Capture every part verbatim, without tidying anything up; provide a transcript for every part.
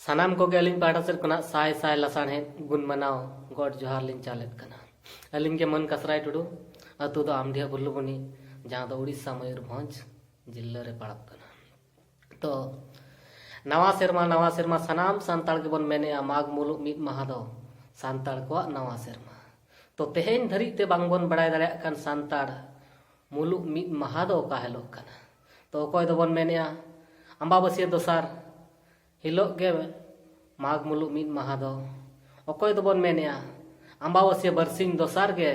ᱥᱟᱱᱟᱢ ᱠᱚᱜᱮ ᱟᱹᱞᱤᱧ ᱯᱟᱦᱴᱟ ᱥᱮᱫ ᱠᱷᱚᱱᱟᱜ ᱥᱟᱭ ᱥᱟᱭ ᱞᱟᱥᱟᱲᱦᱮᱫ ᱜᱩᱱ ᱢᱟᱱᱟᱣ ᱜᱚᱰ ᱡᱚᱦᱟᱨ ᱞᱤᱧ ᱪᱟᱞᱮᱫ ᱠᱟᱱᱟ᱾ ᱟᱹᱞᱤᱧ ᱜᱮ ᱢᱟᱹᱱ ᱠᱟᱥᱨᱟᱭ ᱴᱩᱰᱩ, ᱟᱹᱛᱩ ᱫᱚ ᱟᱢᱰᱤᱦᱟ ᱵᱩᱨᱞᱩᱵᱚᱱᱤ, ᱡᱟᱦᱟᱸ ᱫᱚ ᱩᱲᱤᱥᱥᱟ ᱢᱚᱭᱩᱨᱵᱷᱚᱸᱡᱽ ᱡᱤᱞᱟᱹ ᱨᱮ ᱯᱟᱲᱟᱜ ᱠᱟᱱᱟ᱾ ᱛᱚ ᱱᱟᱣᱟ ᱥᱮᱨᱢᱟ, ᱱᱟᱣᱟ ᱥᱮᱨᱢᱟ ᱥᱟᱱᱟᱢ ᱥᱟᱱᱛᱟᱲ ᱜᱮᱵᱚᱱ ᱢᱮᱱᱮᱜᱼᱟ, ᱢᱟᱜᱽ ᱢᱩᱞᱩᱜ ᱢᱤᱫ ᱢᱟᱦᱟ ᱫᱚ ᱥᱟᱱᱛᱟᱲ ᱠᱚᱣᱟᱜ ᱱᱟᱣᱟ ᱥᱮᱨᱢᱟ᱾ ᱛᱚ ᱛᱮᱦᱮᱧ ᱫᱷᱟᱹᱨᱤᱡ ᱛᱮ ᱵᱟᱝᱵᱚᱱ ᱵᱟᱲᱟᱭ ᱫᱟᱲᱮᱭᱟᱜ ᱠᱟᱱ ᱥᱟᱱᱛᱟᱲ ᱢᱩᱞᱩᱜ ᱢᱤᱫ ᱢᱟᱦᱟ ᱫᱚ ᱚᱠᱟ ᱦᱤᱞᱳᱜ ᱠᱟᱱᱟ᱾ ᱛᱚ ᱚᱠᱚᱭ ᱫᱚᱵᱚᱱ ᱢᱮᱱᱮᱜᱼᱟ ᱟᱢᱵᱟᱵᱟᱹᱥᱭᱟᱹ ᱫᱚᱥᱟᱨ ᱦᱤᱞᱳᱜ ᱜᱮ ᱢᱟᱜᱽ ᱢᱩᱞᱩᱜ ᱢᱤᱫ ᱢᱟᱦᱟ ᱫᱚ, ᱚᱠᱚᱭ ᱫᱚᱵᱚᱱ ᱢᱮᱱᱮᱜᱼᱟ ᱟᱢᱵᱟᱵᱟᱹᱥᱭᱟᱹ ᱵᱟᱨᱥᱤᱧ ᱫᱚᱥᱟᱨ ᱜᱮ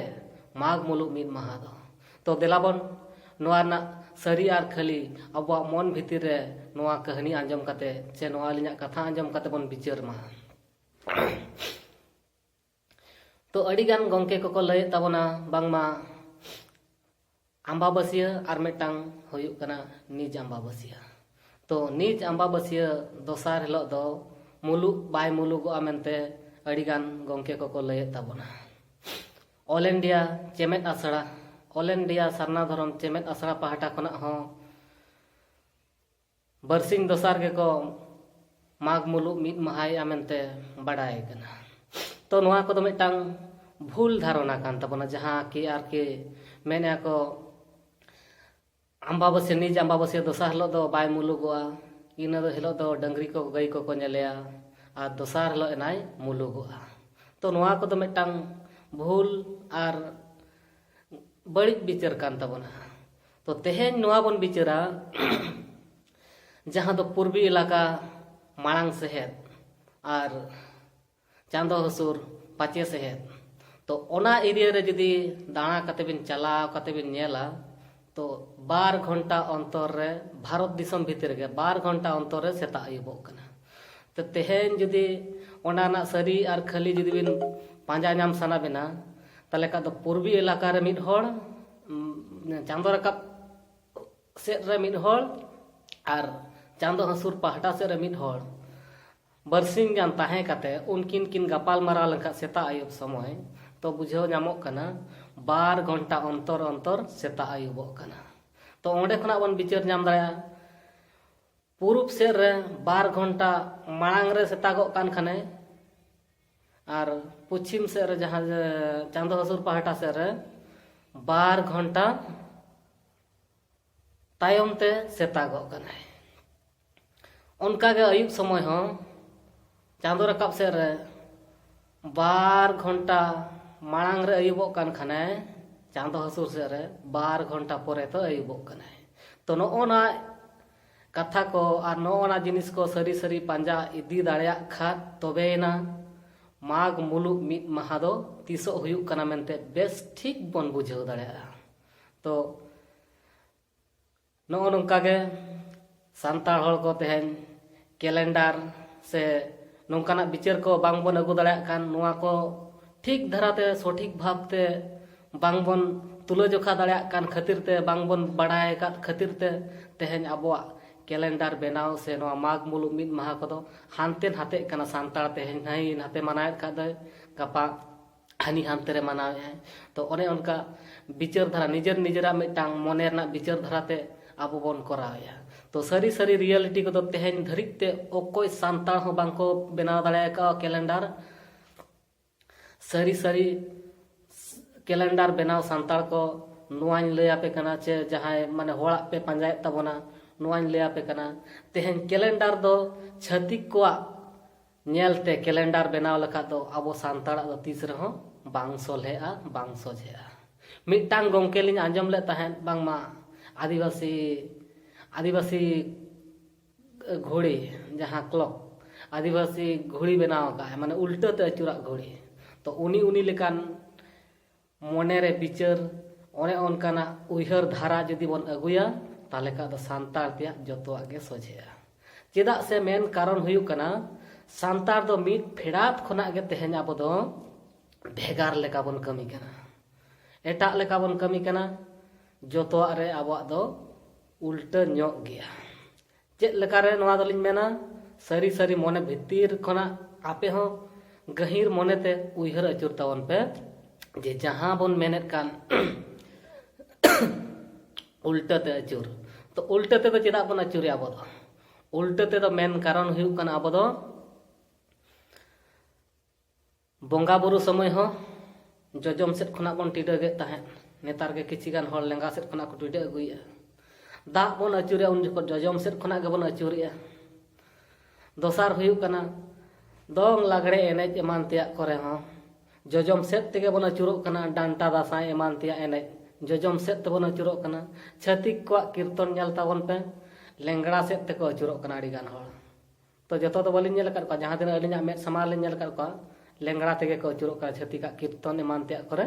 ᱢᱟᱜᱽ ᱢᱩᱞᱩᱜ ᱢᱤᱫ ᱢᱟᱦᱟ ᱫᱚ᱾ ᱛᱚ ᱫᱮᱞᱟᱵᱚᱱ ᱱᱚᱣᱟ ᱨᱮᱱᱟᱜ ᱥᱟᱹᱨᱤ ᱟᱨ ᱠᱷᱟᱹᱞᱤ ᱟᱵᱚᱣᱟᱜ ᱢᱚᱱ ᱵᱷᱤᱛᱤᱨ ᱨᱮ ᱱᱚᱣᱟ ᱠᱟᱹᱦᱱᱤ ᱟᱸᱡᱚᱢ ᱠᱟᱛᱮ ᱥᱮ ᱱᱚᱣᱟ ᱟᱹᱞᱤᱧᱟᱜ ᱠᱟᱛᱷᱟ ᱟᱸᱡᱚᱢ ᱠᱟᱛᱮ ᱵᱚᱱ ᱵᱤᱪᱟᱹᱨ ᱢᱟ᱾ ᱛᱚ ᱟᱹᱰᱤᱜᱟᱱ ᱜᱚᱢᱠᱮ ᱠᱚᱠᱚ ᱞᱟᱹᱭᱮᱫ ᱛᱟᱵᱚᱱᱟ ᱵᱟᱝᱢᱟ ᱟᱢᱵᱟᱵᱟᱹᱥᱭᱟᱹ ᱟᱨ ᱢᱤᱫᱴᱟᱝ ᱦᱩᱭᱩᱜ ᱠᱟᱱᱟ ᱱᱤᱡ ᱟᱢᱵᱟᱵᱟᱹᱥᱭᱟᱹ᱾ ᱛᱚ ᱱᱤᱡ ᱟᱢᱵᱟᱵᱟᱹᱥᱭᱟᱹ ᱫᱚᱥᱟᱨ ᱦᱤᱞᱳᱜ ᱫᱚ ᱢᱩᱞᱩᱜ ᱵᱟᱭ ᱢᱩᱞᱩᱜᱚᱜᱼᱟ ᱢᱮᱱᱛᱮ ᱟᱹᱰᱤᱜᱟᱱ ᱜᱚᱢᱠᱮ ᱠᱚᱠᱚ ᱞᱟᱹᱭᱮᱫ ᱛᱟᱵᱚᱱᱟ᱾ ᱚᱞ ᱤᱱᱰᱤᱭᱟ ᱪᱮᱢᱮᱫ ᱟᱥᱲᱟ, ᱚᱞ ᱤᱱᱰᱤᱭᱟ ᱥᱟᱨᱱᱟ ᱫᱷᱚᱨᱚᱢ ᱪᱮᱢᱮᱫ ᱟᱥᱲᱟ ᱯᱟᱦᱴᱟ ᱠᱷᱚᱱᱟᱜ ᱦᱚᱸ ᱵᱟᱨᱥᱤᱧ ᱫᱚᱥᱟᱨ ᱜᱮᱠᱚ ᱢᱟᱜᱽ ᱢᱩᱞᱩᱜ ᱢᱤᱫ ᱢᱟᱦᱟᱭᱮᱫᱼᱟ ᱢᱮᱱᱛᱮ ᱵᱟᱰᱟᱭ ᱠᱟᱱᱟ᱾ ᱛᱚ ᱱᱚᱣᱟ ᱠᱚᱫᱚ ᱢᱤᱫᱴᱟᱝ ᱵᱷᱩᱞ ᱫᱷᱟᱨᱚᱱᱟ ᱠᱟᱱ ᱛᱟᱵᱚᱱᱟ, ᱡᱟᱦᱟᱸ ᱠᱤ ᱟᱨᱠᱤ ᱢᱮᱱᱮᱫᱼᱟ ᱠᱚ ᱟᱢᱵᱟᱵᱟᱹᱥᱭᱟᱹ, ᱱᱤᱡ ᱟᱢᱵᱟᱵᱟᱹᱥᱭᱟᱹ ᱫᱚᱥᱟᱨ ᱦᱤᱞᱳᱜ ᱫᱚ ᱵᱟᱭ ᱢᱩᱞᱩᱜᱚᱜᱼᱟ, ᱤᱱᱟᱹ ᱫᱚ ᱦᱤᱞᱳᱜ ᱫᱚ ᱰᱟᱹᱝᱨᱤ ᱠᱚ ᱜᱟᱹᱭ ᱠᱚᱠᱚ ᱧᱮᱞᱮᱭᱟ ᱟᱨ ᱫᱚᱥᱟᱨ ᱦᱤᱞᱳᱜ ᱮᱱᱟᱭ ᱢᱩᱞᱩᱜᱚᱜᱼᱟ᱾ ᱛᱚ ᱱᱚᱣᱟ ᱠᱚᱫᱚ ᱢᱤᱫᱴᱟᱝ ᱵᱷᱩᱞ ᱟᱨ ᱵᱟᱹᱲᱤᱡ ᱵᱤᱪᱟᱹᱨ ᱠᱟᱱ ᱛᱟᱵᱚᱱᱟ᱾ ᱛᱚ ᱛᱮᱦᱮᱧ ᱱᱚᱣᱟ ᱵᱚᱱ ᱵᱤᱪᱟᱹᱨᱟ ᱡᱟᱦᱟᱸ ᱫᱚ ᱯᱩᱨᱵᱤ ᱮᱞᱟᱠᱟ ᱢᱟᱲᱟᱝ ᱥᱮᱦᱮᱫ ᱟᱨ ᱪᱟᱸᱫᱚ ᱦᱟᱹᱥᱩᱨ ᱯᱟᱪᱮ ᱥᱮᱦᱮᱫ᱾ ᱛᱚ ᱚᱱᱟ ᱮᱨᱤᱭᱟ ᱨᱮ ᱡᱩᱫᱤ ᱫᱟᱬᱟ ᱠᱟᱛᱮ ᱵᱤᱱ ᱪᱟᱞᱟᱣ ᱠᱟᱛᱮ ᱵᱤᱱ ᱧᱮᱞᱟ, ᱛᱚ ᱵᱟᱨ ᱜᱷᱚᱱᱴᱟ ᱚᱱᱛᱚᱨ ᱨᱮ, ᱵᱷᱟᱨᱚᱛ ᱫᱤᱥᱚᱢ ᱵᱷᱤᱛᱤᱨ ᱨᱮᱜᱮ ᱵᱟᱨ ᱜᱷᱚᱱᱴᱟ ᱚᱱᱛᱚᱨ ᱨᱮ ᱥᱮᱛᱟᱜ ᱟᱹᱭᱩᱵᱚᱜ ᱠᱟᱱᱟ᱾ ᱛᱚ ᱛᱮᱦᱮᱧ ᱡᱩᱫᱤ ᱚᱱᱟ ᱨᱮᱱᱟᱜ ᱥᱟᱹᱨᱤ ᱟᱨ ᱠᱷᱟᱹᱞᱤ ᱡᱩᱫᱤ ᱵᱤᱱ ᱯᱟᱸᱡᱟ ᱧᱟᱢ ᱥᱟᱱᱟ ᱵᱤᱱᱟ, ᱛᱟᱦᱚᱞᱮ ᱠᱷᱟᱱ ᱫᱚ ᱯᱩᱨᱵᱤ ᱮᱞᱟᱠᱟ ᱨᱮ ᱢᱤᱫ ᱦᱚᱲ, ᱩᱢ, ᱪᱟᱸᱫᱚ ᱨᱟᱠᱟᱵ ᱥᱮᱫ ᱨᱮ ᱢᱤᱫ ᱦᱚᱲ ᱟᱨ ᱪᱟᱸᱫᱚ ᱦᱟᱹᱥᱩᱨ ᱯᱟᱦᱴᱟ ᱥᱮᱫ ᱨᱮ ᱢᱤᱫ ᱦᱚᱲ, ᱵᱟᱨᱥᱤᱧ ᱜᱟᱱ ᱛᱟᱦᱮᱸ ᱠᱟᱛᱮ ᱩᱱᱠᱤᱱ ᱠᱤᱱ ᱜᱟᱯᱟᱞ ᱢᱟᱨᱟᱣ ᱞᱮᱱᱠᱷᱟᱱ ᱥᱮᱛᱟᱜ ᱟᱹᱭᱩᱵ ᱥᱚᱢᱚᱭ, ᱛᱚ ᱵᱩᱡᱷᱟᱹᱣ ᱧᱟᱢᱚᱜ ᱠᱟᱱᱟ ᱵᱟᱨ ᱜᱷᱚᱱᱴᱟ ᱚᱱᱛᱚᱨ ᱚᱱᱛᱚᱨ ᱥᱮᱛᱟᱜ ᱟᱹᱭᱩᱵᱚᱜ ᱠᱟᱱᱟ᱾ ᱛᱚ ᱚᱸᱰᱮ ᱠᱷᱚᱱᱟᱜ ᱵᱚᱱ ᱵᱤᱪᱟᱹᱨ ᱧᱟᱢ ᱫᱟᱲᱮᱭᱟᱜᱼᱟ, ᱯᱩᱨᱩᱵ ᱥᱮᱫ ᱨᱮ ᱵᱟᱨ ᱜᱷᱚᱱᱴᱟ ᱢᱟᱲᱟᱝ ᱨᱮ ᱥᱮᱛᱟᱜᱚᱜ ᱠᱟᱱ ᱠᱷᱟᱱᱮ, ᱟᱨ ᱯᱚᱪᱷᱤᱢ ᱥᱮᱫ ᱨᱮ ᱡᱟᱦᱟᱸ ᱡᱮ ᱪᱟᱸᱫᱚ ᱦᱟᱹᱥᱩᱨ ᱯᱟᱦᱴᱟ ᱥᱮᱫ ᱨᱮ ᱵᱟᱨ ᱜᱷᱚᱱᱴᱟ ᱛᱟᱭᱚᱢ ᱛᱮ ᱥᱮᱛᱟᱜᱚᱜ ᱠᱟᱱᱟᱭ᱾ ᱚᱱᱠᱟᱜᱮ ᱟᱹᱭᱩᱵ ᱥᱚᱢᱚᱭ ᱦᱚᱸ ᱪᱟᱸᱫᱚ ᱨᱟᱠᱟᱵ ᱥᱮᱫ ᱨᱮ ᱵᱟᱨ ᱜᱷᱚᱱᱴᱟ ᱢᱟᱲᱟᱝ ᱨᱮ ᱟᱹᱭᱩᱵᱚᱜ ᱠᱟᱱ ᱠᱷᱟᱱᱮ, ᱪᱟᱸᱫᱚ ᱦᱟᱹᱥᱩᱨ ᱥᱮᱫ ᱨᱮ ᱵᱟᱨ ᱜᱷᱚᱱᱴᱟ ᱯᱚᱨᱮ ᱛᱮ ᱟᱹᱭᱩᱵᱚᱜ ᱠᱟᱱᱟᱭ᱾ ᱛᱚ ᱱᱚᱜᱼᱚ ᱱᱟ ᱠᱟᱛᱷᱟ ᱠᱚ ᱟᱨ ᱱᱚᱜᱼᱚ ᱱᱟ ᱡᱤᱱᱤᱥ ᱠᱚ ᱥᱟᱹᱨᱤ ᱥᱟᱹᱨᱤ ᱯᱟᱸᱡᱟ ᱤᱫᱤ ᱫᱟᱲᱮᱭᱟᱜ ᱠᱷᱟᱱ, ᱛᱚᱵᱮᱭᱮᱱᱟ ᱢᱟᱜᱽ ᱢᱩᱞᱩᱜ ᱢᱤᱫ ᱢᱟᱦᱟ ᱫᱚ ᱛᱤᱥᱚᱜ ᱦᱩᱭᱩᱜ ᱠᱟᱱᱟ ᱢᱮᱱᱛᱮ ᱵᱮᱥ ᱴᱷᱤᱠ ᱵᱚᱱ ᱵᱩᱡᱷᱟᱹᱣ ᱫᱟᱲᱮᱭᱟᱜᱼᱟ᱾ ᱛᱚ ᱱᱚᱜᱼᱚ ᱱᱚᱝᱠᱟ ᱜᱮ ᱥᱟᱱᱛᱟᱲ ᱦᱚᱲ ᱠᱚ ᱛᱮᱦᱮᱧ ᱠᱮᱞᱮᱱᱰᱟᱨ ᱥᱮ ᱱᱚᱝᱠᱟᱱᱟᱜ ᱵᱤᱪᱟᱹᱨ ᱠᱚ ᱵᱟᱝ ᱵᱚᱱ ᱟᱹᱜᱩ ᱫᱟᱲᱮᱭᱟᱜ ᱠᱟᱱ, ᱱᱚᱣᱟ ᱠᱚ ᱴᱷᱤᱠ ᱫᱷᱟᱨᱟᱛᱮ ᱥᱚᱴᱷᱤᱠ ᱵᱷᱟᱵᱽᱛᱮ ᱵᱟᱝ ᱵᱚᱱ ᱛᱩᱞᱟᱹᱡᱚᱠᱷᱟ ᱫᱟᱲᱮᱭᱟᱜ ᱠᱟᱱ ᱠᱷᱟᱹᱛᱤᱨ ᱛᱮ, ᱵᱟᱝ ᱵᱚᱱ ᱵᱟᱲᱟᱭ ᱟᱠᱟᱫ ᱠᱷᱟᱹᱛᱤᱨ ᱛᱮ, ᱛᱮᱦᱮᱧ ᱟᱵᱚᱣᱟᱜ ᱠᱮᱞᱮᱱᱰᱟᱨ ᱵᱮᱱᱟᱣ ᱥᱮ ᱱᱚᱣᱟ ᱢᱟᱜᱽ ᱢᱩᱞᱩᱜ ᱢᱤᱫ ᱢᱟᱦᱟ ᱠᱚᱫᱚ ᱦᱟᱱᱛᱮ ᱱᱟᱛᱮᱜ ᱠᱟᱱᱟ᱾ ᱥᱟᱱᱛᱟᱲ ᱛᱮᱦᱮᱧ ᱦᱟᱹᱱᱤ ᱱᱟᱛᱮ ᱢᱟᱱᱟᱣᱮᱫ ᱠᱷᱟᱡ ᱫᱚᱭ, ᱜᱟᱯᱟ ᱦᱟᱹᱱᱤ ᱦᱟᱱᱛᱮ ᱨᱮ ᱢᱟᱱᱟᱣᱮᱫᱼᱟᱭ᱾ ᱛᱚ ᱚᱱᱮ ᱚᱱᱠᱟ ᱵᱤᱪᱟᱹᱨ ᱫᱷᱟᱨᱟ, ᱱᱤᱡᱮᱨ ᱱᱤᱡᱮᱨᱟᱜ ᱢᱤᱫᱴᱟᱝ ᱢᱚᱱᱮ ᱨᱮᱱᱟᱜ ᱵᱤᱪᱟᱹᱨ ᱫᱷᱟᱨᱟᱛᱮ ᱟᱵᱚ ᱵᱚᱱ ᱠᱚᱨᱟᱣᱮᱫᱼᱟ᱾ ᱛᱚ ᱥᱟᱹᱨᱤ ᱥᱟᱹᱨᱤ ᱨᱤᱭᱮᱞᱤᱴᱤ ᱠᱚᱫᱚ ᱛᱮᱦᱮᱧ ᱫᱷᱟᱹᱨᱤᱡ ᱛᱮ ᱚᱠᱚᱭ ᱥᱟᱱᱛᱟᱲ ᱦᱚᱸ ᱵᱟᱝᱠᱚ ᱵᱮᱱᱟᱣ ᱫᱟᱲᱮ ᱟᱠᱟᱫᱼᱟ ᱠᱮᱞᱮᱱᱰᱟᱨ᱾ ᱥᱟᱹᱨᱤ ᱥᱟᱹᱨᱤ ᱠᱮᱞᱮᱱᱰᱟᱨ ᱵᱮᱱᱟᱣ ᱥᱟᱱᱛᱟᱲ ᱠᱚ, ᱱᱚᱣᱟᱧ ᱞᱟᱹᱭ ᱟᱯᱮ ᱠᱟᱱᱟ ᱪᱮ ᱡᱟᱦᱟᱸᱭ ᱢᱟᱱᱮ ᱦᱚᱲᱟᱜ ᱯᱮ ᱯᱟᱸᱡᱟᱭᱮᱫ ᱛᱟᱵᱚᱱᱟ, ᱱᱚᱣᱟᱧ ᱞᱟᱹᱭ ᱟᱯᱮ ᱠᱟᱱᱟ, ᱛᱮᱦᱮᱧ ᱠᱮᱞᱮᱱᱰᱟᱨ ᱫᱚ ᱪᱷᱟᱹᱛᱤᱠ ᱠᱚᱣᱟᱜ ᱧᱮᱞᱛᱮ ᱠᱮᱞᱮᱱᱰᱟᱨ ᱵᱮᱱᱟᱣ ᱞᱮᱠᱷᱟᱡ ᱫᱚ ᱟᱵᱚ ᱥᱟᱱᱛᱟᱲᱟᱜ ᱫᱚ ᱛᱤᱥ ᱨᱮᱦᱚᱸ ᱵᱟᱝ ᱥᱚᱞᱦᱮᱜᱼᱟ, ᱵᱟᱝ ᱥᱚᱡᱷᱮᱜᱼᱟ᱾ ᱢᱤᱫᱴᱟᱝ ᱜᱚᱢᱠᱮ ᱞᱤᱧ ᱟᱸᱡᱚᱢ ᱞᱮᱫ ᱛᱟᱦᱮᱸᱫ, ᱵᱟᱝᱢᱟ ᱟᱹᱫᱤᱵᱟᱹᱥᱤ ᱟᱹᱫᱤᱵᱟᱹᱥᱤ ᱜᱷᱩᱲᱤ, ᱡᱟᱦᱟᱸ ᱠᱞᱚᱠ, ᱟᱹᱫᱤᱵᱟᱹᱥᱤ ᱜᱷᱩᱲᱤ ᱵᱮᱱᱟᱣ ᱟᱠᱟᱫᱼᱟᱭ, ᱢᱟᱱᱮ ᱩᱞᱴᱟᱹ ᱛᱮ ᱟᱹᱪᱩᱨᱟᱜ ᱜᱷᱩᱲᱤ᱾ ᱛᱚ ᱩᱱᱤ ᱩᱱᱤ ᱞᱮᱠᱟᱱ ᱢᱚᱱᱮᱨᱮ ᱵᱤᱪᱟᱹᱨ, ᱚᱱᱮ ᱚᱱᱠᱟᱱᱟᱜ ᱩᱭᱦᱟᱹᱨ ᱫᱷᱟᱨᱟ ᱡᱩᱫᱤ ᱵᱚᱱ ᱟᱹᱜᱩᱭᱟ, ᱛᱟᱦᱚᱞᱮ ᱠᱷᱟᱱ ᱫᱚ ᱥᱟᱱᱛᱟᱲ ᱛᱮᱭᱟᱜ ᱡᱚᱛᱚᱣᱟᱜ ᱜᱮ ᱥᱚᱡᱷᱮᱜᱼᱟ᱾ ᱪᱮᱫᱟᱜ ᱥᱮ ᱢᱮᱱ ᱠᱟᱨᱚᱱ ᱦᱩᱭᱩᱜ ᱠᱟᱱᱟ, ᱥᱟᱱᱛᱟᱲ ᱫᱚ ᱢᱤᱫ ᱯᱷᱮᱰᱟᱛ ᱠᱷᱚᱱᱟᱜ ᱜᱮ ᱛᱮᱦᱮᱧ ᱟᱵᱚ ᱫᱚ ᱵᱷᱮᱜᱟᱨ ᱞᱮᱠᱟ ᱵᱚᱱ ᱠᱟᱹᱢᱤ ᱠᱟᱱᱟ, ᱮᱴᱟᱜ ᱞᱮᱠᱟ ᱵᱚᱱ ᱠᱟᱹᱢᱤ ᱠᱟᱱᱟ᱾ ᱡᱚᱛᱚᱣᱟᱜ ᱨᱮ ᱟᱵᱚᱣᱟᱜ ᱫᱚ ᱩᱞᱴᱟᱹ ᱧᱚᱜ ᱜᱮᱭᱟ᱾ ᱪᱮᱫ ᱞᱮᱠᱟᱨᱮ ᱱᱚᱣᱟ ᱫᱚᱞᱤᱧ ᱢᱮᱱᱟ, ᱥᱟᱹᱨᱤ ᱥᱟᱹᱨᱤ ᱢᱚᱱᱮ ᱵᱷᱤᱛᱤᱨ ᱠᱷᱚᱱᱟᱜ ᱟᱯᱮ ᱦᱚᱸ ᱜᱟᱹᱦᱤᱨ ᱢᱚᱱᱮᱛᱮ ᱩᱭᱦᱟᱹᱨ ᱟᱹᱪᱩᱨ ᱛᱟᱵᱚᱱ ᱯᱮ, ᱡᱮ ᱡᱟᱦᱟᱸ ᱵᱚᱱ ᱢᱮᱱᱮᱫ ᱠᱟᱱ ᱩᱞᱴᱟᱹ ᱛᱮ ᱟᱹᱪᱩᱨ᱾ ᱛᱚ ᱩᱞᱴᱟᱹ ᱛᱮᱫᱚ ᱪᱮᱫᱟᱜ ᱵᱚᱱ ᱟᱹᱪᱩᱨᱮᱜᱼᱟ ᱟᱵᱚ ᱫᱚ? ᱩᱞᱴᱟᱹ ᱛᱮᱫᱚ ᱢᱮᱱ ᱠᱟᱨᱚᱱ ᱦᱩᱭᱩᱜ ᱠᱟᱱᱟ, ᱟᱵᱚ ᱫᱚ ᱵᱚᱸᱜᱟ ᱵᱩᱨᱩ ᱥᱚᱢᱚᱭ ᱦᱚᱸ ᱡᱚᱡᱚᱢ ᱥᱮᱫ ᱠᱷᱚᱱᱟᱜ ᱵᱚᱱ ᱴᱤᱰᱟᱹᱜᱮᱫ ᱛᱟᱦᱮᱸᱫ᱾ ᱱᱮᱛᱟᱨ ᱜᱮ ᱠᱤᱪᱷᱤ ᱜᱟᱱ ᱦᱚᱲ ᱞᱮᱸᱜᱟ ᱥᱮᱫ ᱠᱷᱚᱱᱟᱜ ᱠᱚ ᱴᱤᱰᱟᱹᱜ ᱟᱹᱜᱩᱭᱮᱫᱼᱟ᱾ ᱫᱟᱜ ᱵᱚᱱ ᱟᱹᱪᱩᱨᱮᱜᱼᱟ, ᱩᱱ ᱡᱚᱠᱷᱚᱱ ᱡᱚᱡᱚᱢ ᱥᱮᱫ ᱠᱷᱚᱱᱟᱜ ᱜᱮᱵᱚᱱ ᱟᱹᱪᱩᱨᱮᱜᱼᱟ᱾ ᱫᱚᱥᱟᱨ ᱦᱩᱭᱩᱜ ᱠᱟᱱᱟ, ᱫᱚᱝ ᱞᱟᱜᱽᱲᱮ ᱮᱱᱮᱡ ᱮᱢᱟᱱ ᱛᱮᱭᱟᱜ ᱠᱚᱨᱮ ᱦᱚᱸ ᱡᱚᱡᱚᱢ ᱥᱮᱫ ᱛᱮᱜᱮ ᱵᱚᱱ ᱟᱹᱪᱩᱨᱚᱜ ᱠᱟᱱᱟ᱾ ᱰᱟᱱᱴᱟ ᱫᱟᱸᱥᱟᱭ ᱮᱢᱟᱱ ᱛᱮᱭᱟᱜ ᱮᱱᱮᱡ ᱡᱚᱡᱚᱢ ᱥᱮᱫ ᱛᱮᱵᱚᱱ ᱟᱹᱪᱩᱨᱚᱜ ᱠᱟᱱᱟ᱾ ᱪᱷᱟᱹᱛᱤᱠ ᱠᱚᱣᱟᱜ ᱠᱤᱨᱛᱚᱱ ᱧᱮᱞ ᱛᱟᱵᱚᱱ ᱯᱮ, ᱞᱮᱝᱲᱟ ᱥᱮᱫ ᱛᱮᱠᱚ ᱟᱹᱪᱩᱨᱚᱜ ᱠᱟᱱᱟ ᱟᱹᱰᱤ ᱜᱟᱱ ᱦᱚᱲ᱾ ᱛᱚ ᱡᱚᱛᱚ ᱫᱚ ᱵᱟᱹᱞᱤᱧ ᱧᱮᱞ ᱟᱠᱟᱫ ᱠᱚᱣᱟ, ᱡᱟᱦᱟᱸ ᱛᱤᱱᱟᱹᱜ ᱟᱹᱞᱤᱧᱟᱜ ᱢᱮᱫ ᱥᱟᱢᱟᱝ ᱨᱮᱞᱤᱧ ᱧᱮᱞ ᱟᱠᱟᱫ ᱠᱚᱣᱟ, ᱞᱮᱝᱲᱟ ᱛᱮᱜᱮ ᱠᱚ ᱟᱹᱪᱩᱨᱚᱜ ᱠᱟᱱᱟ᱾ ᱪᱷᱟᱹᱛᱤᱠᱟᱜ ᱠᱤᱨᱛᱚᱱ ᱮᱢᱟᱱ ᱛᱮᱭᱟᱜ ᱠᱚᱨᱮ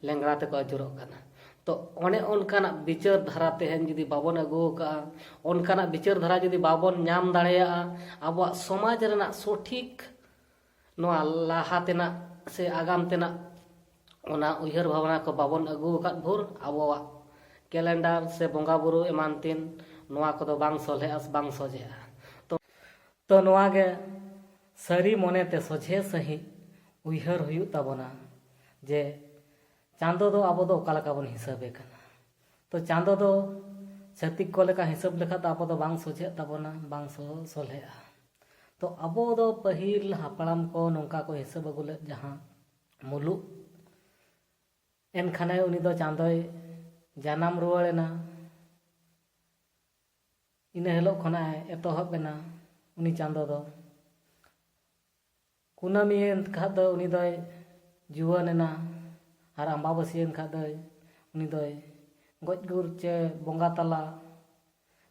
ᱞᱮᱝᱲᱟ ᱛᱮᱠᱚ ᱟᱹᱪᱩᱨᱚᱜ ᱠᱟᱱᱟ᱾ ᱛᱚ ᱚᱱᱮ ᱚᱱᱠᱟᱱᱟᱜ ᱵᱤᱪᱟᱹᱨ ᱫᱷᱟᱨᱟ ᱛᱮᱦᱮᱧ ᱡᱩᱫᱤ ᱵᱟᱵᱚᱱ ᱟᱹᱜᱩ ᱟᱠᱟᱫᱼᱟ, ᱚᱱᱠᱟᱱᱟᱜ ᱵᱤᱪᱟᱹᱨ ᱫᱷᱟᱨᱟ ᱡᱩᱫᱤ ᱵᱟᱵᱚᱱ ᱧᱟᱢ ᱫᱟᱲᱮᱭᱟᱜᱼᱟ, ᱟᱵᱚᱣᱟᱜ ᱥᱚᱢᱟᱡᱽ ᱨᱮᱱᱟᱜ ᱥᱚᱴᱷᱤᱠ ᱱᱚᱣᱟ ᱞᱟᱦᱟ ᱛᱮᱱᱟᱜ ᱥᱮ ᱟᱜᱟᱢ ᱛᱮᱱᱟᱜ ᱚᱱᱟ ᱩᱭᱦᱟᱹᱨ ᱵᱷᱟᱵᱽᱱᱟ ᱠᱚ ᱵᱟᱵᱚᱱ ᱟᱹᱜᱩ ᱟᱠᱟᱫ ᱵᱷᱳᱨ, ᱟᱵᱚᱣᱟᱜ ᱠᱮᱞᱮᱱᱰᱟᱨ ᱥᱮ ᱵᱚᱸᱜᱟ ᱵᱩᱨᱩ ᱮᱢᱟᱱ ᱛᱮᱱ ᱱᱚᱣᱟ ᱠᱚᱫᱚ ᱵᱟᱝ ᱥᱚᱞᱦᱮᱜᱼᱟ, ᱵᱟᱝ ᱥᱚᱡᱷᱮᱜᱼᱟ᱾ ᱛᱚ, ᱛᱚ ᱱᱚᱣᱟ ᱜᱮ ᱥᱟᱹᱨᱤ ᱢᱚᱱᱮᱛᱮ ᱥᱚᱡᱷᱮ ᱥᱟᱺᱦᱤᱡ ᱩᱭᱦᱟᱹᱨ ᱦᱩᱭᱩᱜ ᱛᱟᱵᱚᱱᱟ ᱡᱮ ᱪᱟᱸᱫᱚ ᱫᱚ ᱟᱵᱚ ᱫᱚ ᱚᱠᱟ ᱞᱮᱠᱟ ᱵᱚᱱ ᱦᱤᱥᱟᱹᱵᱮ ᱠᱟᱱᱟ᱾ ᱛᱚ ᱪᱟᱸᱫᱚ ᱫᱚ ᱪᱷᱟᱹᱛᱤᱠ ᱠᱚ ᱞᱮᱠᱟ ᱦᱤᱥᱟᱹᱵ ᱞᱮᱠᱷᱟᱱ ᱫᱚ ᱟᱵᱚ ᱫᱚ ᱵᱟᱝ ᱥᱚᱡᱷᱮᱜ ᱛᱟᱵᱚᱱᱟ, ᱵᱟᱝ ᱥᱚ-, ᱥᱚᱞᱦᱮᱜᱼᱟ᱾ ᱛᱚ ᱟᱵᱚ ᱫᱚ ᱯᱟᱹᱦᱤᱞ ᱦᱟᱯᱲᱟᱢ ᱠᱚ ᱱᱚᱝᱠᱟ ᱠᱚ ᱦᱤᱥᱟᱹᱵ ᱟᱹᱜᱩ ᱞᱮᱫ, ᱡᱟᱦᱟᱸ ᱢᱩᱞᱩᱜ ᱮᱱᱠᱷᱟᱱᱮ ᱩᱱᱤ ᱫᱚ ᱪᱟᱸᱫᱚᱭ ᱡᱟᱱᱟᱢ ᱨᱩᱣᱟᱹᱲ ᱮᱱᱟ᱾ ᱤᱱᱟᱹ ᱦᱤᱞᱳᱜ ᱠᱷᱚᱱᱟᱜ ᱮ ᱮᱛᱚᱦᱚᱵ ᱮᱱᱟ ᱩᱱᱤ ᱪᱟᱸᱫᱚ ᱫᱚ᱾ ᱠᱩᱱᱟᱹᱢᱤ ᱮᱱ ᱠᱷᱟᱱ ᱫᱚ ᱩᱱᱤ ᱫᱚᱭ ᱡᱩᱣᱟᱹᱱ ᱮᱱᱟ, ᱟᱨ ᱟᱢᱵᱟᱵᱟᱹᱥᱭᱟᱹ ᱮᱱ ᱠᱷᱟᱱ ᱫᱚᱭ, ᱩᱱᱤ ᱫᱚᱭ ᱜᱚᱡ ᱜᱩᱨ ᱪᱮ ᱵᱚᱸᱜᱟ ᱛᱟᱞᱟ᱾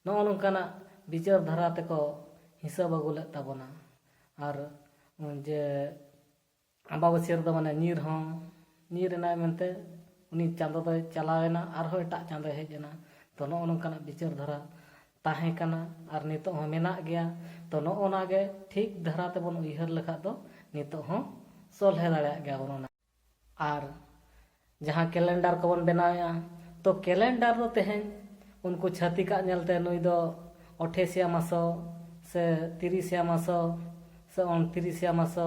ᱱᱚᱜᱼᱚ ᱱᱚᱝᱠᱟᱱᱟᱜ ᱵᱤᱪᱟᱹᱨ ᱫᱷᱟᱨᱟ ᱛᱮᱠᱚ ᱦᱤᱥᱟᱹᱵ ᱟᱹᱜᱩ ᱞᱮᱫ ᱛᱟᱵᱚᱱᱟ᱾ ᱟᱨ ᱡᱮ ᱟᱢᱵᱟᱵᱟᱹᱥᱭᱟᱹ ᱨᱮᱫᱚ ᱢᱟᱱᱮ ᱧᱤᱨ ᱦᱚᱸ ᱧᱤᱨ ᱮᱱᱟᱭ ᱢᱮᱱᱛᱮ ᱩᱱᱤ ᱪᱟᱸᱫᱚ ᱫᱚᱭ ᱪᱟᱞᱟᱣ ᱮᱱᱟ, ᱟᱨᱦᱚᱸ ᱮᱴᱟᱜ ᱪᱟᱸᱫᱚᱭ ᱦᱮᱡ ᱮᱱᱟ᱾ ᱛᱚ ᱱᱚᱜᱼᱚ ᱱᱚᱝᱠᱟᱱᱟᱜ ᱵᱤᱪᱟᱹᱨ ᱫᱷᱟᱨᱟ ᱛᱟᱦᱮᱸ ᱠᱟᱱᱟ ᱟᱨ ᱱᱤᱛᱚᱜ ᱦᱚᱸ ᱢᱮᱱᱟᱜ ᱜᱮᱭᱟ᱾ ᱛᱚ ᱱᱚᱜᱼᱚ ᱱᱟ ᱜᱮ ᱴᱷᱤᱠ ᱫᱷᱟᱨᱟ ᱛᱮᱵᱚᱱ ᱩᱭᱦᱟᱹᱨ ᱞᱮᱠᱷᱟᱡ ᱫᱚ ᱱᱤᱛᱚᱜ ᱦᱚᱸ ᱥᱚᱞᱦᱮ ᱫᱟᱲᱮᱭᱟᱜ ᱜᱮᱭᱟ ᱵᱚᱱ ᱚᱱᱟ᱾ ᱟᱨ ᱡᱟᱦᱟᱸ ᱠᱮᱞᱮᱱᱰᱟᱨ ᱠᱚᱵᱚᱱ ᱵᱮᱱᱟᱣᱮᱫᱼᱟ, ᱛᱚ ᱠᱮᱞᱮᱱᱰᱟᱨ ᱫᱚ ᱛᱮᱦᱮᱧ ᱩᱱᱠᱩ ᱪᱷᱟᱹᱛᱤᱠᱟᱜ ᱧᱮᱞᱛᱮ ᱱᱩᱭ ᱫᱚ ᱚᱴᱷᱮᱥᱤᱭᱟ ᱢᱟᱥᱚ ᱥᱮ ᱛᱤᱨᱤᱥᱮ ᱢᱟᱥᱚ ᱥᱮ ᱩᱱᱛᱤᱨᱤᱥᱮ ᱢᱟᱥᱚ,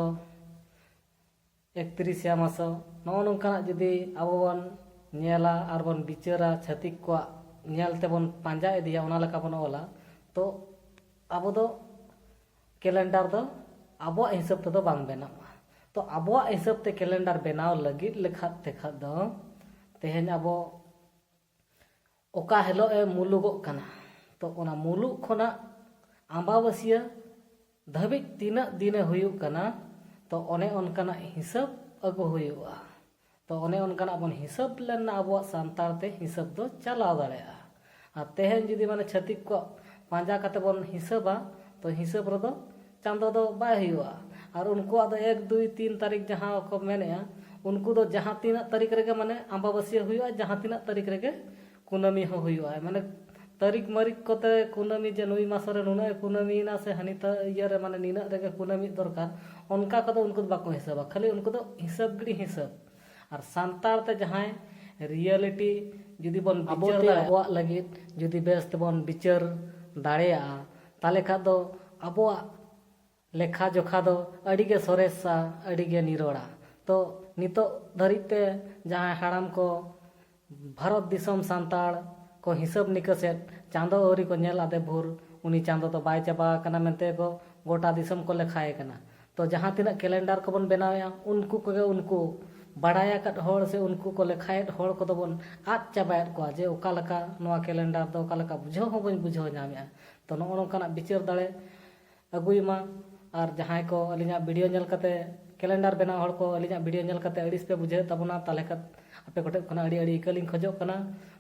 ᱮᱠᱛᱤᱨᱤᱥᱮ ᱢᱟᱥᱚ, ᱱᱚᱜᱼᱚ ᱱᱚᱝᱠᱟᱱᱟᱜ ᱡᱩᱫᱤ ᱟᱵᱚ ᱵᱚᱱ ᱧᱮᱞᱟ ᱟᱨ ᱵᱚᱱ ᱵᱤᱪᱟᱹᱨᱟ, ᱪᱷᱟᱹᱛᱤᱠ ᱠᱚᱣᱟᱜ ᱧᱮᱞ ᱛᱮᱵᱚᱱ ᱯᱟᱸᱡᱟ ᱤᱫᱤᱭᱟ, ᱚᱱᱟ ᱞᱮᱠᱟ ᱵᱚᱱ ᱚᱞᱟ, ᱛᱚ ᱟᱵᱚ ᱫᱚ ᱠᱮᱞᱮᱱᱰᱟᱨ ᱫᱚ ᱟᱵᱚᱣᱟᱜ ᱦᱤᱥᱟᱹᱵ ᱛᱮᱫᱚ ᱵᱟᱝ ᱵᱮᱱᱟᱜᱼᱟ᱾ ᱛᱚ ᱟᱵᱚᱣᱟᱜ ᱦᱤᱥᱟᱹᱵ ᱛᱮ ᱠᱮᱞᱮᱱᱰᱟᱨ ᱵᱮᱱᱟᱣ ᱞᱟᱹᱜᱤᱫ ᱞᱮᱠᱷᱟ ᱛᱮᱠᱷᱟᱱ ᱫᱚ ᱛᱮᱦᱮᱧ ᱟᱵᱚ ᱚᱠᱟ ᱦᱤᱞᱳᱜ ᱮ ᱢᱩᱞᱩᱜᱚᱜ ᱠᱟᱱᱟ, ᱛᱚ ᱚᱱᱟ ᱢᱩᱞᱩᱜ ᱠᱷᱚᱱᱟᱜ ᱟᱢᱵᱟᱵᱟᱹᱥᱭᱟᱹ ᱫᱷᱟᱹᱵᱤᱡ ᱛᱤᱱᱟᱹᱜ ᱫᱤᱱᱮ ᱦᱩᱭᱩᱜ ᱠᱟᱱᱟ, ᱛᱚ ᱚᱱᱮ ᱚᱱᱠᱟᱱᱟᱜ ᱦᱤᱥᱟᱹᱵ ᱟᱹᱜᱩ ᱦᱩᱭᱩᱜᱼᱟ᱾ ᱛᱚ ᱚᱱᱮ ᱚᱱᱠᱟᱱᱟᱜ ᱵᱚᱱ ᱦᱤᱥᱟᱹᱵ ᱞᱮᱱᱟ, ᱟᱵᱚᱣᱟᱜ ᱥᱟᱱᱛᱟᱲ ᱛᱮ ᱦᱤᱥᱟᱹᱵ ᱫᱚ ᱪᱟᱞᱟᱣ ᱫᱟᱲᱮᱭᱟᱜᱼᱟ᱾ ᱟᱨ ᱛᱮᱦᱮᱧ ᱡᱩᱫᱤ ᱢᱟᱱᱮ ᱪᱷᱟᱹᱛᱤᱠ ᱠᱚᱣᱟᱜ ᱯᱟᱸᱡᱟ ᱠᱟᱛᱮ ᱵᱚᱱ ᱦᱤᱥᱟᱹᱵᱟ, ᱛᱚ ᱦᱤᱥᱟᱹᱵ ᱨᱮᱫᱚ ᱪᱟᱸᱫᱚ ᱫᱚ ᱵᱟᱭ ᱦᱩᱭᱩᱜᱼᱟ᱾ ᱟᱨ ᱩᱱᱠᱩᱣᱟᱜ ᱫᱚ ᱮᱠ, ᱫᱩᱭ, ᱛᱤᱱ ᱛᱟᱹᱨᱤᱠᱷ ᱡᱟᱦᱟᱸ ᱠᱚ ᱢᱮᱱᱮᱜᱼᱟ, ᱩᱱᱠᱩ ᱫᱚ ᱡᱟᱦᱟᱸ ᱛᱤᱱᱟᱹᱜ ᱛᱟᱹᱨᱤᱠᱷ ᱨᱮᱜᱮ ᱢᱟᱱᱮ ᱟᱢᱵᱟᱵᱟᱹᱥᱭᱟᱹ ᱦᱩᱭᱩᱜᱼᱟ, ᱡᱟᱦᱟᱸ ᱛᱤᱱᱟᱹᱜ ᱛᱟᱹᱨᱤᱠᱷ ᱨᱮᱜᱮ ᱠᱩᱱᱟᱹᱢᱤ ᱦᱚᱸ ᱦᱩᱭᱩᱜᱼᱟ᱾ ᱢᱟᱱᱮ ᱛᱟᱹᱨᱤᱠᱷ ᱢᱟᱹᱨᱤᱠ ᱠᱚᱛᱮ ᱠᱩᱱᱟᱹᱢᱤ ᱡᱮ ᱱᱩᱭ ᱢᱟᱥ ᱨᱮ ᱱᱩᱱᱟᱹᱜ ᱮ ᱠᱩᱱᱟᱹᱢᱤᱭᱮᱱᱟ ᱥᱮ ᱦᱟᱹᱱᱤ ᱛᱟᱹ-, ᱤᱭᱟᱹ ᱨᱮ ᱢᱟᱱᱮ ᱱᱤᱱᱟᱹᱜ ᱨᱮᱜᱮ ᱠᱩᱱᱟᱹᱢᱤ ᱫᱚᱨᱠᱟᱨ, ᱚᱱᱠᱟ ᱠᱚᱫᱚ ᱩᱱᱠᱩ ᱫᱚ ᱵᱟᱠᱚ ᱦᱤᱥᱟᱹᱵᱟ᱾ ᱠᱷᱟᱹᱞᱤ ᱩᱱᱠᱩ ᱫᱚ ᱦᱤᱥᱟᱹᱵ ᱜᱤᱲᱤ ᱦᱤᱥᱟᱹᱵ᱾ ᱟᱨ ᱥᱟᱱᱛᱟᱲ ᱛᱮ ᱡᱟᱦᱟᱸᱭ ᱨᱤᱭᱮᱞᱤᱴᱤ ᱡᱩᱫᱤ ᱵᱚᱱ ᱟᱵᱚ ᱵᱤᱪᱟᱹᱨ ᱛᱮ ᱫᱟᱲᱮᱭᱟᱜᱼᱟ, ᱟᱵᱚᱣᱟᱜ ᱞᱟᱹᱜᱤᱫ ᱡᱩᱫᱤ ᱵᱮᱥ ᱛᱮᱵᱚᱱ ᱵᱤᱪᱟᱹᱨ ᱫᱟᱲᱮᱭᱟᱜᱼᱟ, ᱛᱟᱦᱚᱞᱮ ᱠᱷᱟᱱ ᱫᱚ ᱟᱵᱚᱣᱟᱜ ᱞᱮᱠᱷᱟ ᱡᱚᱠᱷᱟ ᱫᱚ ᱟᱹᱰᱤ ᱜᱮ ᱥᱚᱨᱮᱥᱟ, ᱟᱹᱰᱤ ᱜᱮ ᱱᱤᱨᱚᱲᱟ᱾ ᱛᱚ ᱱᱤᱛᱚᱜ ᱫᱷᱟᱹᱨᱤᱡ ᱛᱮ ᱡᱟᱦᱟᱸᱭ ᱦᱟᱲᱟᱢ ᱠᱚ ᱵᱷᱟᱨᱚᱛ ᱫᱤᱥᱚᱢ ᱥᱟᱱᱛᱟᱲ ᱠᱚ ᱦᱤᱥᱟᱹᱵ ᱱᱤᱠᱟᱹᱥᱮᱫ ᱪᱟᱸᱫᱚ ᱟᱹᱣᱨᱤ ᱠᱚ ᱧᱮᱞ ᱟᱫᱮ ᱵᱷᱳᱨ ᱩᱱᱤ ᱪᱟᱸᱫᱚ ᱫᱚ ᱵᱟᱭ ᱪᱟᱵᱟ ᱟᱠᱟᱱᱟ ᱢᱮᱱᱛᱮ ᱠᱚ ᱜᱚᱴᱟ ᱫᱤᱥᱚᱢ ᱠᱚ ᱞᱮᱠᱷᱟᱭᱮ ᱠᱟᱱᱟ᱾ ᱛᱚ ᱡᱟᱦᱟᱸ ᱛᱤᱱᱟᱹᱜ ᱠᱮᱞᱮᱱᱰᱟᱨ ᱠᱚᱵᱚᱱ ᱵᱮᱱᱟᱣᱮᱫᱼᱟ, ᱩᱱᱠᱩ ᱠᱚᱜᱮ ᱩᱱᱠᱩ ᱵᱟᱲᱟᱭ ᱟᱠᱟᱫ ᱦᱚᱲ ᱥᱮ ᱩᱱᱠᱩ ᱠᱚ ᱞᱮᱠᱷᱟᱭᱮᱫ ᱦᱚᱲ ᱠᱚᱫᱚ ᱵᱚᱱ ᱟᱫ ᱪᱟᱵᱟᱭᱮᱫ ᱠᱚᱣᱟ ᱡᱮ ᱚᱠᱟ ᱞᱮᱠᱟ ᱱᱚᱣᱟ ᱠᱮᱞᱮᱱᱰᱟᱨ ᱫᱚ ᱚᱠᱟ ᱞᱮᱠᱟ ᱵᱩᱡᱷᱟᱹᱣ ᱦᱚᱸ ᱵᱟᱹᱧ ᱵᱩᱡᱷᱟᱹᱣ ᱧᱟᱢᱮᱫᱼᱟ᱾ ᱛᱚ ᱱᱚᱜᱼᱚ ᱱᱚᱝᱠᱟᱱᱟᱜ ᱵᱤᱪᱟᱹᱨ ᱫᱟᱲᱮ ᱟᱹᱜᱩᱭ ᱢᱟ᱾ ᱟᱨ ᱡᱟᱦᱟᱸᱭ ᱠᱚ ᱟᱹᱞᱤᱧᱟᱜ ᱵᱷᱤᱰᱤᱭᱳ ᱧᱮᱞ ᱠᱟᱛᱮ, ᱠᱮᱞᱮᱱᱰᱟᱨ ᱵᱮᱱᱟᱣ ᱦᱚᱲ ᱠᱚ ᱟᱹᱞᱤᱧᱟᱜ ᱵᱷᱤᱰᱤᱭᱳ ᱧᱮᱞ ᱠᱟᱛᱮ ᱟᱹᱲᱤᱥ ᱯᱮ ᱵᱩᱡᱷᱟᱹᱣᱮᱫ ᱛᱟᱵᱚᱱᱟ, ᱛᱟᱦᱚᱞᱮ ᱠᱷᱟᱱ ᱟᱯᱮ ᱠᱚᱴᱷᱮᱱ ᱠᱷᱚᱱᱟᱜ ᱟᱹᱰᱤ ᱟᱹᱰᱤ ᱤᱠᱟᱹ ᱞᱤᱧ ᱠᱷᱚᱡᱚᱜ ᱠᱟᱱᱟ᱾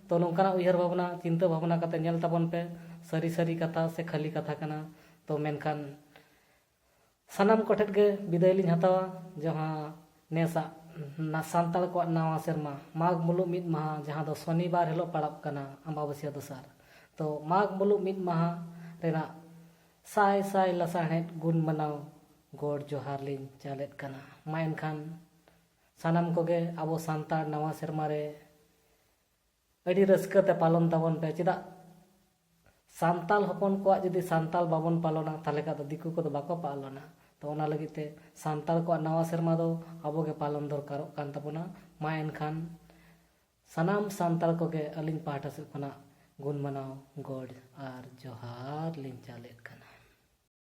ᱛᱚ ᱱᱚᱝᱠᱟᱱᱟᱜ ᱩᱭᱦᱟᱹᱨ ᱵᱷᱟᱵᱽᱱᱟ, ᱪᱤᱱᱛᱟᱹ ᱵᱷᱟᱵᱽᱱᱟ ᱠᱟᱛᱮ ᱧᱮᱞ ᱛᱟᱵᱚᱱ ᱯᱮ, ᱥᱟᱹᱨᱤ ᱥᱟᱹᱨᱤ ᱠᱟᱛᱷᱟ ᱥᱮ ᱠᱷᱟᱹᱞᱤ ᱠᱟᱛᱷᱟ ᱠᱟᱱᱟ᱾ ᱛᱚ ᱢᱮᱱᱠᱷᱟᱱ ᱥᱟᱱᱟᱢ ᱠᱚᱴᱷᱮᱱ ᱜᱮ ᱵᱤᱫᱟᱹᱭ ᱞᱤᱧ ᱦᱟᱛᱟᱣᱟ, ᱡᱟᱦᱟᱸ ᱱᱮᱥᱟᱜ ᱱᱟ-, ᱥᱟᱱᱛᱟᱲ ᱠᱚᱣᱟᱜ ᱱᱟᱣᱟ ᱥᱮᱨᱢᱟ ᱢᱟᱜᱽ ᱢᱩᱞᱩᱜ ᱢᱤᱫ ᱢᱟᱦᱟ, ᱡᱟᱦᱟᱸ ᱫᱚ ᱥᱚᱱᱤᱵᱟᱨ ᱦᱤᱞᱳᱜ ᱯᱟᱲᱟᱜ ᱠᱟᱱᱟ, ᱟᱢᱵᱟᱵᱟᱹᱥᱭᱟᱹ ᱫᱚᱥᱟᱨ᱾ ᱛᱚ ᱢᱟᱜᱽ ᱢᱩᱞᱩᱜ ᱢᱤᱫ ᱢᱟᱦᱟ ᱨᱮᱱᱟᱜ ᱥᱟᱭ ᱥᱟᱭ ᱞᱟᱥᱟᱲᱦᱮᱫ ᱜᱩᱱ ᱢᱟᱱᱟᱣ ᱜᱚᱰ ᱡᱚᱦᱟᱨ ᱞᱤᱧ ᱪᱟᱞᱮᱫ ᱠᱟᱱᱟ᱾ ᱢᱟ ᱮᱱᱠᱷᱟᱱ ᱥᱟᱱᱟᱢ ᱠᱚᱜᱮ ᱟᱵᱚ ᱥᱟᱱᱛᱟᱲ ᱱᱟᱣᱟ ᱥᱮᱨᱢᱟ ᱨᱮ ᱟᱹᱰᱤ ᱨᱟᱹᱥᱠᱟᱹ ᱛᱮ ᱯᱟᱞᱚᱱ ᱛᱟᱵᱚᱱ ᱯᱮ᱾ ᱪᱮᱫᱟᱜ ᱥᱟᱱᱛᱟᱲ ᱦᱚᱯᱚᱱ ᱠᱚᱣᱟᱜ ᱡᱩᱫᱤ ᱥᱟᱱᱛᱟᱲ ᱵᱟᱵᱚᱱ ᱯᱟᱞᱚᱱᱟ, ᱛᱟᱦᱚᱞᱮ ᱠᱷᱟᱱ ᱫᱚ ᱫᱤᱠᱩ ᱠᱚᱫᱚ ᱵᱟᱠᱚ ᱯᱟᱞᱚᱱᱟ᱾ ᱛᱚ ᱚᱱᱟ ᱞᱟᱹᱜᱤᱫ ᱛᱮ ᱥᱟᱱᱛᱟᱲ ᱠᱚᱣᱟᱜ ᱱᱟᱣᱟ ᱥᱮᱨᱢᱟ ᱫᱚ ᱟᱵᱚ ᱜᱮ ᱯᱟᱞᱚᱱ ᱫᱚᱨᱠᱟᱨᱚᱜ ᱠᱟᱱ ᱛᱟᱵᱚᱱᱟ᱾ ᱢᱟ ᱮᱱᱠᱷᱟᱱ ᱥᱟᱱᱟᱢ ᱥᱟᱱᱛᱟᱲ ᱠᱚᱜᱮ ᱟᱹᱞᱤᱧ ᱯᱟᱦᱴᱟ ᱥᱮᱫ ᱠᱷᱚᱱᱟᱜ ᱜᱩᱱ ᱢᱟᱱᱟᱣ ᱜᱚᱰ ᱟᱨ ᱡᱚᱦᱟᱨ ᱞᱤᱧ ᱪᱟᱞᱮᱫ ᱠᱟᱱᱟ᱾